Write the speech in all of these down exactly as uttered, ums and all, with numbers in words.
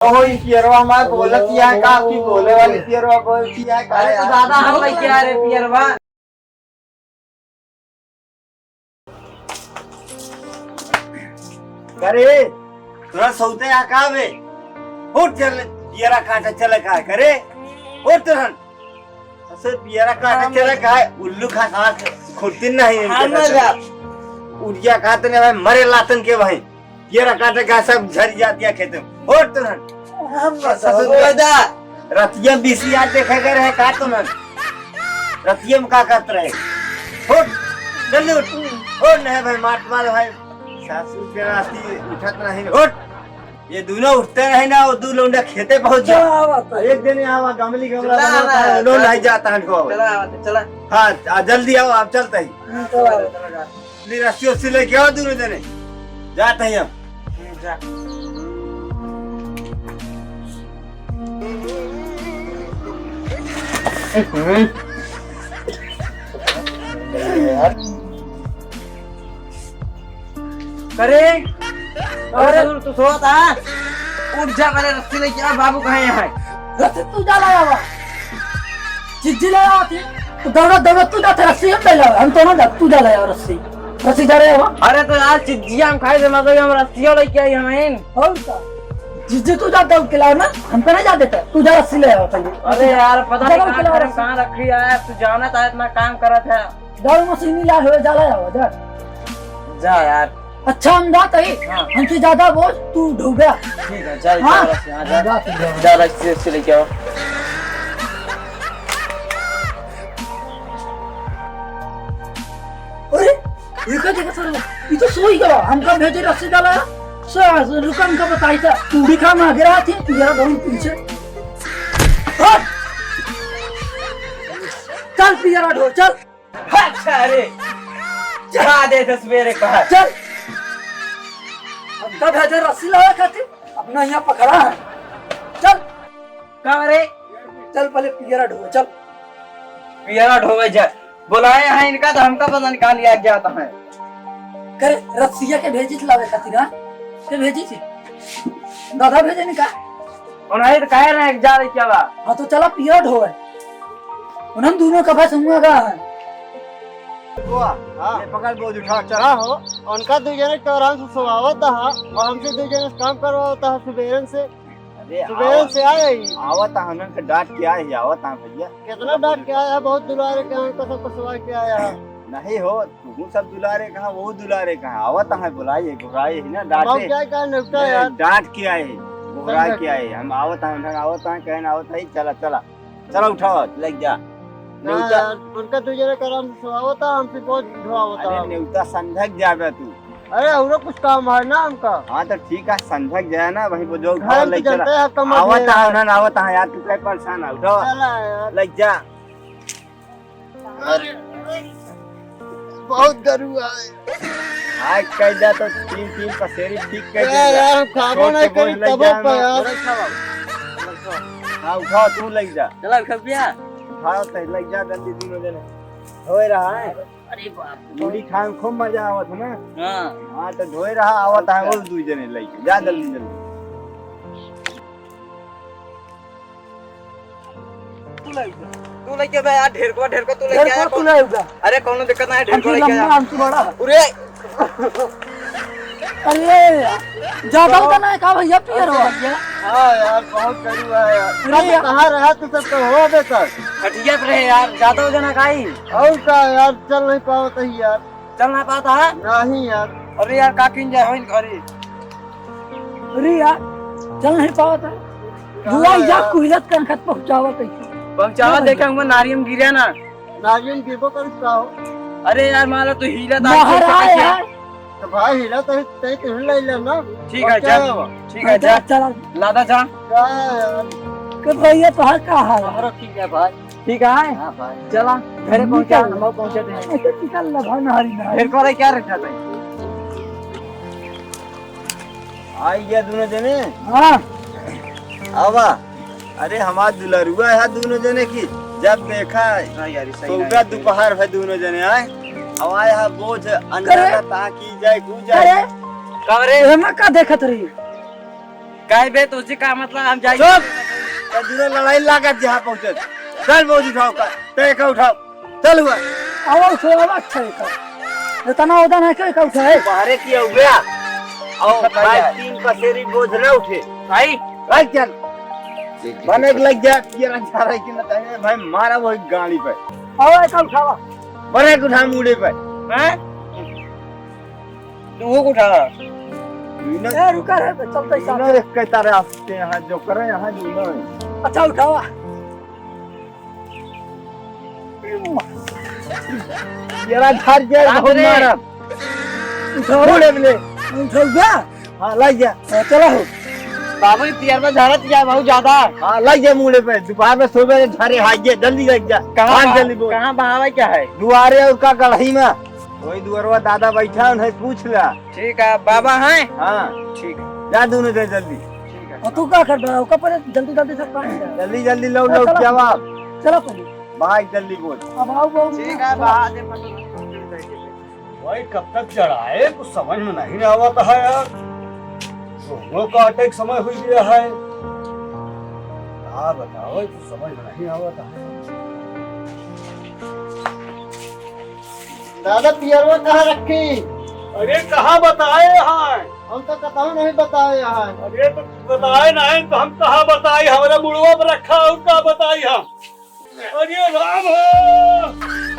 ओहो, ई पियरवा हमार बोलत ही है का? की बोले वाली पियरवा बोलती है का? अरे, तो यार, दादा हम लइके आ रहे पियरवा। करे, तोरा सौते आ का बे? उठ चल, पियरा काटे चले का करे? उठ तुरंत। असे पियरा काटे चले का? उल्लू खा साथ खुर्ती नहीं इनके हम ना साथ। जा। उठ गया का तने भाई, मरे लातन के भाई। पियरा काटे का सब झर जाती है खेत में। उठ तुरंत। हम ना ससुर जाओ। के दा। रतिया बीसी आज देखे के रहे का तुरंत? रतिया में का करत रहे? उठ, जल्दी उठ। उठ नहीं भाई, मार मार भाई। सासू के नाती उठत नहीं। उठ। ये दोनों उठते रहे ना, वो दो लौंडा खेते पहुंच जा। चला आवा तो। एक दिन यहाँ आवा, गमली गमला चला बनाता आवा। है, लोग नहीं जाता है इनको। चला आवा तो, चला। हाँ, आ, जल्दी आओ, आप चलते ही। हम्म, चला आवा। जल्दी रस्सी उस्सी लेके आओ दोनों जने, जाते ही हम। हम्म, जा। करे, अरे तू, तू सोता है? उठ जा, पहले रस्सी लेके आ, बाबू कहाँ है? रस्सी तू जा लाया हुआ, जिज्जी ले आती, तो दौड़त दौड़त तू जाते, रस्सी हम ले लाओ, हम तो ना जा, तू जा लाया रस्सी, रस्सी जा रहे हो। अरे तो यार, चिज्जिया हम खाए से मतलब हम रस्सियों लेके आई हमें। और का? जिज्जी तू जा दौड़ के लाओ ना, हमको नहीं जा देता, तू जा रस्सी ले आओ पहले। अरे यार, पता नहीं कहाँ रस्सी। कहाँ रखी है, तू जानत है इतना काम करत है। दौड़ मशीनी ला हो, जा ले आओ, जा। जा यार। अच्छा, हम जात हई। हाँ। हमसे ज्यादा बोल, तू ढोबा। ठीक है, जा, हाँ? जा, जा, जा। जा, जा, जा, जा, जा, जा, जा, जा। अरे, ये का देखा सर, ये तो सोई गवा। हमका भेजे रस्सी डाला। सर, रुका, हमका बताई था। पूरी खा मांग रहा थी, पियरा बहुत पीछे। हट! चल, पियरा ढो, चल। अच्छा रे, जा दे तो सवेरे कहा। चल। हमका भेजे रस्सी लावे खातिर, अपना यहाँ पकड़ा है। चल। का रे? चल पहले पियरा ढोवे, चल। पियरा ढोवे जा। बुलाए हैं इनका तो हमका पता नहीं कहाँ लिया गया था है। करे रस्सिया के भेजी थी लावे खातिर, हाँ? के भेजी थी? दादा भेजे नहीं का? उन्हें तो कहे रहे जा रही क्या बा? हाँ तो चला पियरा ढोवे। उन्हन दोनों का बस हुआ का है। बुआ, हाँ। ये पकड़ बोझ उठा, चला। का हो? उनका दो जने के आराम से सोवावत हा और हमसे दो जने से काम करवावत हा सुबेरन से। अरे सुबेरन से आए ही। आवत हा, उन्हन के डांट के आए ही, आवत हा भैया। कितना डांट के आया है, बहुत दुलारे के हैं, कसम कसवा के आया है। नहीं हो, तू सब दुलारे कहाँ, वो दुलारे कहाँ, आवत हा, बुलाए ही, घुराए ही ना, डांटे। क्या क्या नौका ए, यार। डांट के आए ही, घुराए के आए ही, हम आवत हा, उन्हन आवत हा, कहन आवत हा, चला, चला। चला उठावा, लग जा। हाँ नेउता यार, उनका दू जने का आराम से सोवावता, हमसे बहुत ढोवावता अरे है। नेउता संझक जाबे तू। अरे औरो कुछ काम है ना हमका। हाँ तो ठीक है, संझक जाए ना, वही वो जो घर उठावा, में लग चला। जानते हैं, कम आवत है। हाँ ना, आवत है यार, तू काहे परेशान है, उठावा। चला यार। लग जा। अरे, बहुत गरुआ है। आज कह जा तो तीन तीन पसेरी ठीक कह अरे जा। यार, हम खाबो छोड़ नहीं के बोझ करी ले तबो जा पे ना। यार। हाँ, उठाओ, तू ले जा। चला, उठा भैया। उठाओ, तो ले जा, जल्दी तीनों जने। होए रहा है। अरे बाप रे। मुड़ी खाए में खूब मजा आवत है ना। हाँ। हाँ, तो ढोए रहा, आवत है, वो दू जने लेके। जा जल्दी, जल्दी। तू लइके, तू लइके बे यार, ढेरको, ढेरको तू लइके ढेरको आया, तू कौन-, लइबा। अरे, कौनो दिक्कत नहीं, ढेरको हमसे लइके लंबा, आया। हमसे बड़ा। अरे! अरे, ज्यादा होता ना है का भैया, पियर हो गया? हाँ यार, बहुत गरीब है यार। अरे! कहाँ रहा तू सब तो हो बे सर? खटिया पे रहे यार, ज्यादा हो जाना काई? और का यार, चल नहीं पावत है यार। चल ना पाता है? नहीं यार। अरे यार, का किन जाए होइन घरे? अरे यार, चल नहीं पावत है। हाँ बुलाई जा, यार। कुहिलत कनखत पहुँचावा कैसे? पहुँचावा, चल देखे भैया। हम नारियम गिरे ना। नारियम गिरबो कर का हो? अरे यार, मान लो तू हीला तो आज महाराज कैसे है। तो भाई हीला तो तय तो हिल ले ना। ठीक है, और क्या जा। है वो? ठीक है, हाँ, जा। चला। लादा जा। क्या है यार? तो भैया, तोहार का हाल है? हमारा ठीक है भाई। ठीक है? हाँ भाई। चला, घरे पहुँचा, निकल। हम पहुँचते हैं। ऐसे निकल ला भाई, नहारी, नहारी। फिर करे क्या रखा था? आई गया दोनों जने? हाँ। आवा। अरे, हमार दुलरुआ है दोनों जने की। जब देखा, हाँ यार, सही सौदा नहीं। दोपहर है दोनों जने आए। अब आए है बोझ, अंडा करे। ता की जाए, कू जाए। करे। का रे? एमा का देखत रही? जाए बे, तुझे का मतलब, हम जाए। चुप! तो दूनो लड़ाई लागत जहाँ पहुँचत। चल बोझ उठाओ का, ते का उठाओ। चल हुआ। आवा उठाओ, आवा, अच्छा है का। इतना उदा ना क्यों का उठाए? बाहरे किया हुआ। आओ भाई, भाई। तीन पसेरी बोझ ना उठे। भाई। भाई चल। बने के लग जा, ये रंग सारा की ना तहे, भाई मारा वही गाड़ी पे। आवा, एक उठावा। बने के उठा मूड़े पे। हैं? तू वो उठा। इन्हें ए, रुका रे, चलता ही साथ। इन्हें एक कहता रे, आपके यहाँ जो करे, यहाँ जो ना। अच्छा, उठावा। ये रहा, घर के रात बहुत रे। मारा। उठावा। मूड़े बने। उठावा। हाँ, लग जा। हाँ, चला हो। बाबू, ये पियर में झाड़त क्या है बहुत ज्यादा? हाँ, लग जा मूड़े पे। दोपहर में सोबे झाड़े, हाँ, ये जल्दी लग जा। कहाँ हाँ, बहा-, जल्दी बोल। कहाँ बहावे क्या है? दुआरे और का गढ़ही में। वही दुआरवा दादा बैठा, उन्हें पूछ ला। ठीक है, बाबा हैं? हाँ। ठीक है। जा दोनों जने जल्दी। ठीक है। और तू का कर बा? ओका पर जल्दी जल्दी से पानी डाल। जल्दी जल्दी लौट हाँ, लौट चला। जवाब। चला पहले। भाई जल्दी बोल। अब आओ, आओ। ठीक है, बाहर से पता नहीं। भाई, कब तक चढ़ाए, कुछ समझ में नहीं आवत है यार। दोनों काटे के समय हुई गया है। का बताओ, कुछ समझ में नहीं आवत है। दादा, पियरवा कहाँ रखी? अरे, कहाँ बताए हैं? हम तो कतहूँ नहीं बताए हैं। अरे, तो बताए नहीं, तो हम कहाँ बताई? हमारे मुड़वा पर रखा, और का बताई हम? अरे राम हो,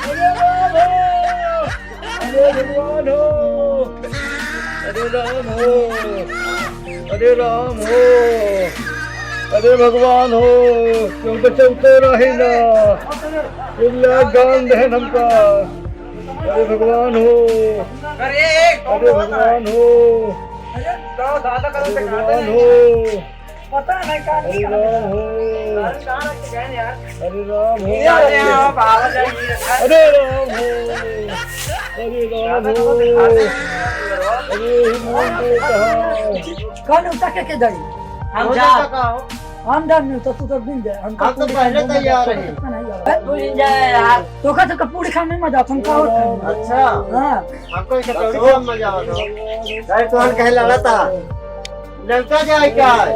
अरे राम हो, अरे भगवान हो, अरे राम हो, अरे राम हो, अरे भगवान हो, क्यों बचौते रही ना, इल्ला गान दहन हमका, अरे भगवान हो, अरे भगवान हो, अरे भगवान हो। पता नहीं कहाँ अरे निकाले। राम हो। कहाँ रख के गए यार? अरे राम हो। ये आ रहे हैं आप, आवाज आ रही है। अरे राम हो। अरे राम हो। अरे ही मोहन को कहा। कौन उठा के के जाई? हम जा। हम जा नहीं तो तू तो बिन दे। हम तो हम तो पूरी पहले काम तैयार बंद है। करके नहीं आ रहा। तू ही जा यार। तो का तो पूरी खाने में जाता हूँ, का और खाने? अच्छा। हाँ। हमको एक कचौड़ी खाने में जाओ तो। भाई, तोहन कहे लड़ा था। नेवता जाए का? हाँ,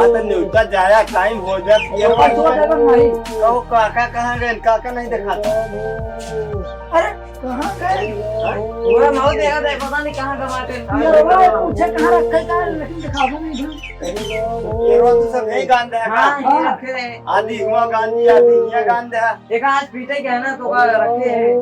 तो नेवता जाया, टाइम हो जाए, ये परसों बात। देबे नहीं। तो काका कहाँ गए? काका नहीं दिखाता। अरे, कहाँ गए? हाँ? पूरा माहौल देखा था, पता नहीं कहाँ गवा के। ये रवा, पूछे कहाँ रखे का, लेकिन दिखाबो नहीं था। ये रवा, तू सब यही गान दे का? हाँ, ये रखे हैं। आधी हुआ गान दिया, आधी हिया गान दे। एक आज पीटे गया ना, तो का रखे हैं।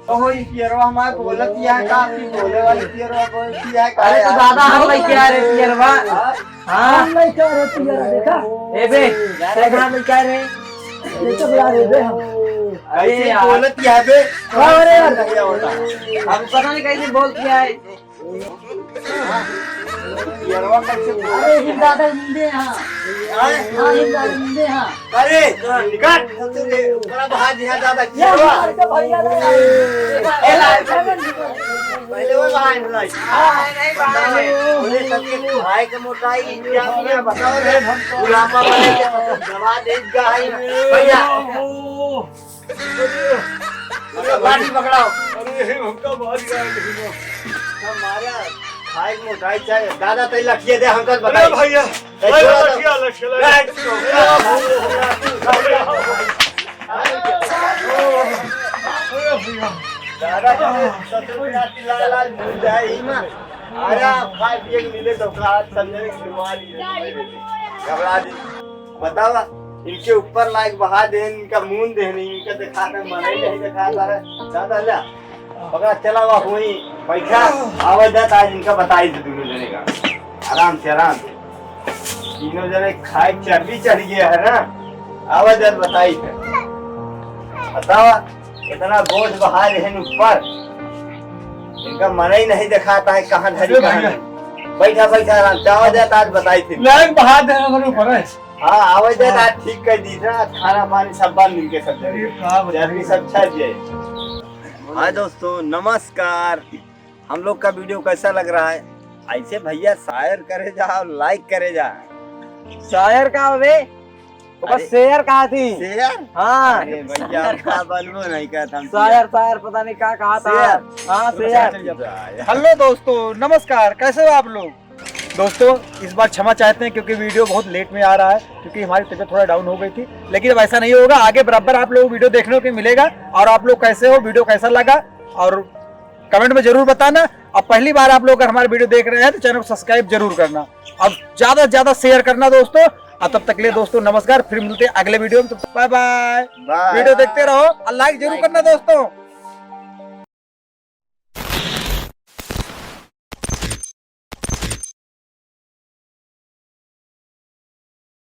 तो वही पियरवा हमारे बोलत ही है का, कि बोले वाली पियरवा बोलती है का अरे तो यार? दादा हम लइके आ रहे पियरवा। हाँ? हाँ। हम लइके आ रहे पियरवा, देखा? ए बे, यार, ते कहाँ लइके आ रहे? ये तो बुला रहे बे हम। अरे ऐसे यार। बोलत ही है बे। हाँ, अरे यार। नहीं होता। हम पता नहीं कैसे बोलती है। पियरवा कैसे बोलत अरे, है? हिंदा तो हिंदे हाँ। हाँ? हाँ, हिंदा तो हिंदे हाँ। अरे, निकाल, सबसे दे, ऊपरा बहा दिया दादा, ये पियरवा। हमारे तो भैया रे। ए, लाल, पहले वो बहा, लाल। हाँ, नहीं, बहा, नहीं। बोले, सबके भाई के मोटाई, क्या, क्या बताओ रे? बुढ़ापा वाले के मतलब दवा दे, गाय, भैया। अरे, बाटी पकड़ाओ। अरे, हमका मार गया, देखो। सब मारा, खाए के मोटाई चाहे। दादा, तई लठिया दे, हमका अरे बताई। भैया, ए, अरे छोड़ा दो। लठिया, लठिया, ए, लठिया। अरे भैया। दादा, ससुर के नाती लाल लाल भूल जाए, ई माँ। अरे, आप खाए पिए के मिले तो का, समझे के बीमारी है। घबरा दी। बतावा, इनके ऊपर लाइक बहा देहन, इनका मुंह देहन, इनका दिखाता है, मन ही नहीं दिखाता है। दादा, ल्या, पकड़ा, चला वा हुई, बैठा, आवा जात, आज इनका बताई दे दोनों जने का। आराम से, आराम से। तीनों जने खाए चर्बी चढ़ गया है ना, आवा जात बताई दे। बतावा, इतना बोझ बहा देहन ऊपर, इनका मन ही नहीं दिखाता है, कहाँ धरी, अरे कहाँ भैया। नहीं। बैठा, बैठा, आराम से, आवा जात, आज बताई दे। लाइक बहा देहन हमारे ऊपर है। हाँ, आवे जाए हाँ। तो ठीक कर दी था, खाना पानी सब बार मिलके सब अरे, करेंगे। का बताइए? जल्दी सब छा जाए। हाय दोस्तों, नमस्कार। हम लोग का वीडियो कैसा लग रहा है? ऐसे भैया share करे जा और like करे जा। Share का हवे? ओकर अरे, share कहा थी? Share? हाँ। अरे भैया, हम का बोलबो नहीं कहत हम share, share पता नहीं का कहा था। Share। हाँ, share। Hello दोस्तों, नमस्कार, कैसे हो आप लोग? दोस्तों, इस बार क्षमा चाहते हैं क्योंकि वीडियो बहुत लेट में आ रहा है, क्योंकि हमारी तबीयत थोड़ा डाउन हो गई थी, लेकिन अब ऐसा नहीं होगा। आगे बराबर आप लोग वीडियो देखने को मिलेगा। और आप लोग कैसे हो, वीडियो कैसा लगा, और कमेंट में जरूर बताना। और पहली बार आप लोग अगर हमारे वीडियो देख रहे हैं तो चैनल को सब्सक्राइब जरूर करना, और ज्यादा से ज्यादा शेयर करना दोस्तों। और तब तक के लिए दोस्तों नमस्कार, फिर मिलते हैं अगले वीडियो में। तो बाय बाय। बाय। वीडियो देखते रहो और लाइक जरूर करना दोस्तों।